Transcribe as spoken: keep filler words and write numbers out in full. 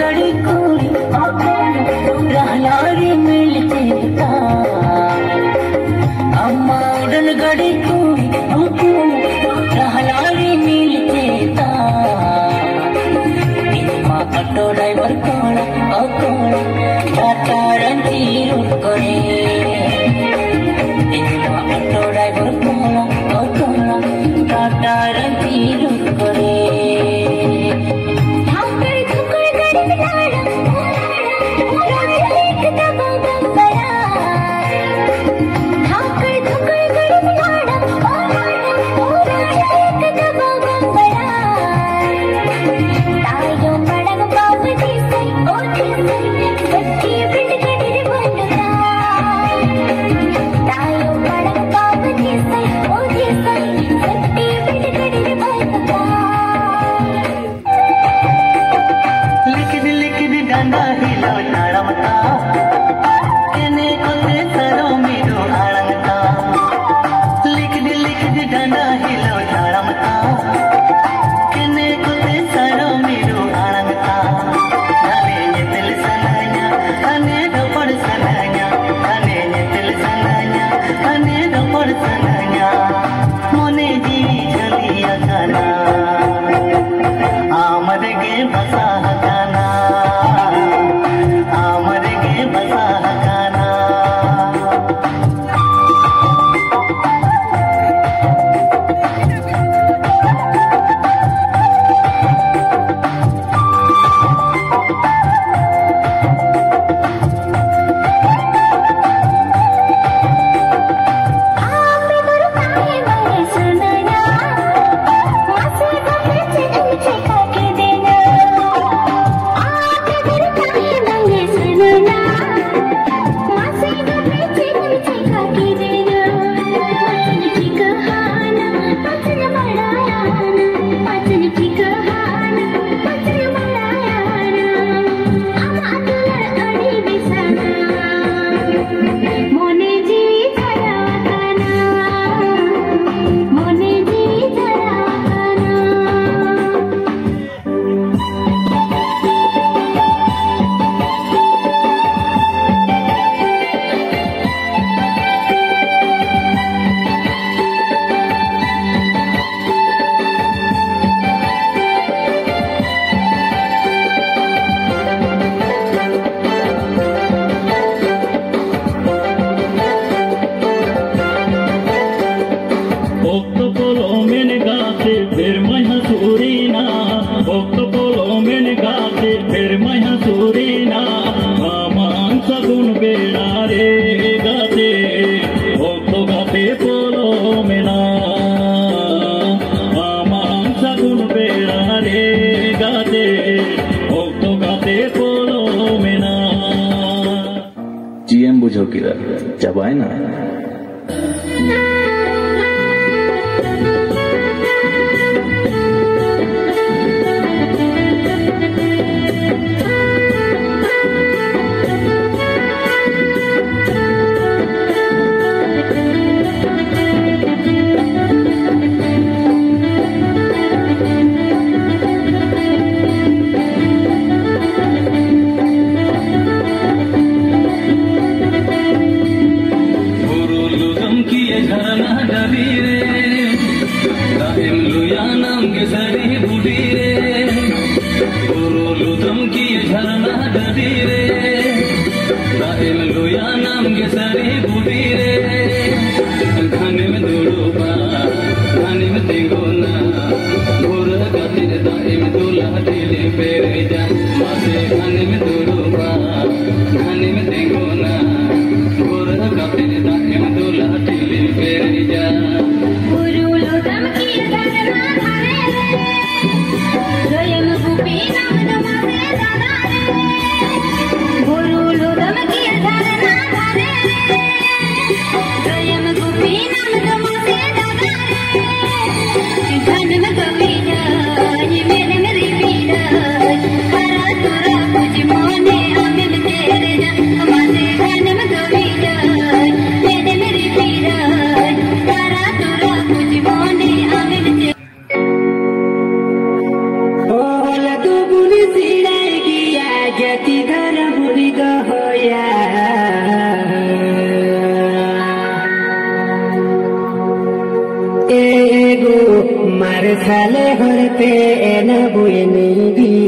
ᱜᱟᱹᱰᱤ ᱠᱩᱲᱤ ᱦᱚᱯᱚᱱ, ᱨᱟᱦᱞᱟ ᱨᱤᱢᱤᱞ ᱪᱮᱛᱟᱱ᱾ ᱟᱢ ᱢᱟ ᱩᱰᱟᱹᱱ ᱜᱟᱹᱰᱤ ᱠᱩᱲᱤ ᱦᱚᱯᱚᱱ, ᱨᱟᱦᱞᱟ ᱨᱤᱢᱤᱞ ᱪᱮᱛᱟᱱ᱾ ᱤᱧ ᱢᱟ ᱚᱴᱳ ᱰᱨᱟᱭᱵᱷᱟᱨ ᱠᱚᱲᱟ, ᱚ ᱠᱚᱲᱟ, ᱴᱟᱴᱟ ᱨᱟᱺᱪᱤ ᱨᱳᱰ ᱠᱚᱨᱮ᱾ ᱤᱧ ᱢᱟ ᱚᱴᱳ ᱰᱨᱟᱭᱵᱷᱟᱨ ᱠᱚᱲᱟ, ᱚ ᱠᱚᱲᱟ, ᱴᱟᱴᱟ ᱨᱟᱺᱪᱤ ᱨᱳᱰ ᱠᱚᱨᱮ᱾ ᱫᱷᱟᱠᱲ ᱫᱷᱩᱠᱲ ᱜᱟᱹᱰᱤᱢ ᱞᱟᱲᱟ, ᱯᱩᱨᱟ ᱪᱟᱞᱤᱠ ᱫᱟᱵᱟ ᱵᱟᱢ ᱵᱟᱲᱟᱭ᱾ ᱫᱷᱟᱠᱲ ᱫᱷᱩᱠᱲ ᱜᱟᱹᱰᱤᱢ ᱞᱟᱲᱟ, ᱯᱩᱨᱟ ᱪᱟᱞᱤᱠ ᱫᱟᱵᱟ ᱵᱟᱢ ᱵᱟᱲᱟᱭ᱾ ᱛᱟᱭᱚᱢ ᱢᱟᱲᱟᱝ ᱵᱟᱢ ᱫᱤᱥᱟᱹᱭ, ᱚ ᱫᱤᱥᱟᱹᱭ, ᱥᱮᱯᱴᱤ ᱵᱮᱞᱴ ᱜᱟᱹᱰᱤ ᱨᱮ ᱵᱟᱹᱱᱩᱜᱼᱟ᱾ ᱛᱟᱭᱚᱢ ᱢᱟᱲᱟᱝ ᱵᱟᱢ ᱫᱤᱥᱟᱹᱭ, ᱚ ᱫᱤᱥᱟᱹᱭ, ᱥᱮᱯᱴᱤ ᱵᱮᱞᱴ ᱜᱟᱹᱰᱤ ᱨᱮ ᱵᱟᱹᱱᱩᱜᱼᱟ᱾ ᱞᱤᱠᱤᱫ ᱞᱤᱠᱤᱫ ᱰᱟᱸᱰᱟ ᱦᱤᱞᱟᱹᱣ ᱛᱟᱲᱟᱢ ᱛᱟᱢ, ᱠᱮᱱᱮ ᱠᱚᱛᱮ ᱥᱟᱨᱚ ᱢᱤᱨᱩ ᱟᱲᱟᱝ ᱛᱟᱢ᱾ ᱞᱤᱠᱤᱫ ᱞᱤᱠᱤᱫ ᱰᱟᱸᱰᱟ ᱦᱤᱞᱟᱹᱣ ᱛᱟᱲᱟᱢ ᱛᱟᱢ, ᱠᱮᱱᱮ ᱠᱚᱛᱮ ᱥᱟᱨᱚ ᱢᱤᱨᱩ ᱟᱲᱟᱝ ᱛᱟᱢ᱾ ᱦᱟᱱᱮ ᱧᱮᱛᱮᱞ ᱥᱟᱱᱟᱧᱟ, ᱦᱟᱱᱮ ᱨᱚᱯᱚᱲ ᱥᱟᱱᱟᱧᱟ, ᱦᱟᱱᱮ ᱧᱮᱛᱮᱞ ᱥᱟᱱᱟᱧᱟ, ᱦᱟᱱᱮ ᱨᱚᱯᱚᱲ ᱥᱟᱱᱟᱧᱟ᱾ ᱢᱚᱱᱮ ᱡᱤᱣᱤ ᱡᱷᱟᱹᱞᱤ ᱟᱠᱟᱱᱟ, ᱟᱢ ᱨᱮᱜᱮ ᱵᱟᱥᱟ ᱟᱠᱟᱱᱟ, ᱟᱢ ᱨᱮᱜᱮ ᱵᱟᱥᱟ ᱟᱠᱟᱱᱟ᱾ ᱚᱠᱛᱚ ᱠᱟᱛᱮ ᱯᱚᱞᱚᱢᱮᱱᱟ᱾ ᱪᱮᱫ ᱮᱢ ᱵᱩᱡᱷᱟᱹᱣ ᱠᱮᱫᱟ? ᱪᱟᱵᱟᱭᱮᱱᱟ? ᱵᱩᱨᱩ ᱞᱩᱫᱟᱢ ᱠᱤᱭᱟᱹ ᱡᱷᱟᱨᱱᱟ ᱰᱟᱹᱰᱤ ᱨᱮ, ᱫᱟᱜ ᱮᱢ ᱞᱩᱭᱟ ᱱᱟᱢ ᱜᱮ ᱥᱟᱹᱨᱤ ᱵᱩᱰᱤ ᱨᱮ᱾ ᱵᱩᱨᱩ ᱞᱩᱫᱟᱢ ᱠᱤᱭᱟᱹ ᱡᱷᱟᱨᱱᱟ ᱰᱟᱹᱰᱤ ᱨᱮ, ᱫᱟᱜ ᱮᱢ ᱞᱩᱭᱟ ᱱᱟᱢ ᱜᱮ ᱥᱟᱹᱨᱤ ᱵᱩᱰᱤ ᱨᱮ᱾ ᱜᱷᱟᱱᱮᱢ ᱫᱩᱲᱩᱵᱟ, ᱜᱷᱟᱱᱮᱢ ᱛᱤᱸᱜᱩᱱᱟ, ᱵᱷᱳᱨ ᱠᱟᱛᱮ ᱫᱟᱜ ᱮᱢ ᱫᱩᱞᱟ, ᱴᱷᱤᱞᱤᱢ ᱯᱮᱨᱮᱡᱟ᱾ ᱢᱟᱥᱮ ᱜᱷᱟᱱᱮᱢ ᱫᱩᱲᱩᱵᱟ, ᱜᱷᱟᱱᱮᱢ ᱛᱤᱸᱜᱩᱱᱟ, ᱵᱷᱳᱨ ᱠᱟᱛᱮ ᱫᱟᱜ ᱮᱢ ᱫᱩᱞᱟ, ᱴᱷᱤᱞᱤᱢ ᱯᱮᱨᱮᱡᱟ᱾ ᱵᱩᱨᱩ ᱞᱚᱫᱟᱢ ᱠᱤ ᱫᱷᱟᱨᱱᱟ ᱫᱷᱟᱨᱮ ᱨᱮ, ᱜᱟᱹᱭᱮᱢ ᱜᱩᱯᱤ ᱱᱟᱢ ᱫᱚ ᱢᱟᱥᱮ ᱫᱟᱫᱟ ᱨᱮ᱾ ᱵᱩᱨᱩ ᱞᱚᱫᱟᱢ ᱠᱤ ᱫᱷᱟᱨᱱᱟ ᱫᱷᱟᱨᱮ ᱨᱮ, ᱜᱟᱹᱭᱮᱢ ᱜᱩᱯᱤ ᱱᱟᱢ ᱫᱚ ᱢᱟᱥᱮ ᱫᱟᱫᱟ ᱨᱮ᱾ ᱜᱷᱟᱱᱮᱢ ᱫᱚ ᱢᱤᱫ ᱫᱷᱟᱣ ᱢᱮᱫᱮᱢ ᱨᱤᱯᱤᱫᱟ, ᱦᱟᱨᱟ ᱛᱚᱨᱟ ᱵᱩᱡᱽ ᱢᱚᱱᱮ ᱟᱢᱮᱢ ᱛᱮᱨᱮᱡᱟ᱾ ᱢᱟᱥᱮ ᱜᱷᱟᱱᱮᱢ ᱫᱚ ᱢᱤᱫ ᱫᱷᱟᱣ ᱢᱮᱫᱮᱢ ᱨᱤᱯᱤᱫᱟ, ᱦᱟᱨᱟ ᱛᱚᱨᱟ ᱵᱩᱡᱽ ᱢᱚᱱᱮ ᱟᱢᱮᱢ ᱛᱮᱨᱮᱡᱟ᱾ ᱚᱞ ᱫᱚᱵᱚᱱ ᱥᱮᱬᱟᱭ ᱜᱮᱭᱟ, ᱡᱟᱹᱛᱤ ᱫᱷᱚᱨᱚᱢ ᱵᱚᱱ ᱫᱚᱦᱚᱭᱟ᱾ ᱮᱜᱳ ᱢᱟᱨᱥᱟᱞ ᱦᱚᱨ ᱛᱮ ᱮᱱ ᱵᱚᱱ ᱤᱫᱤ᱾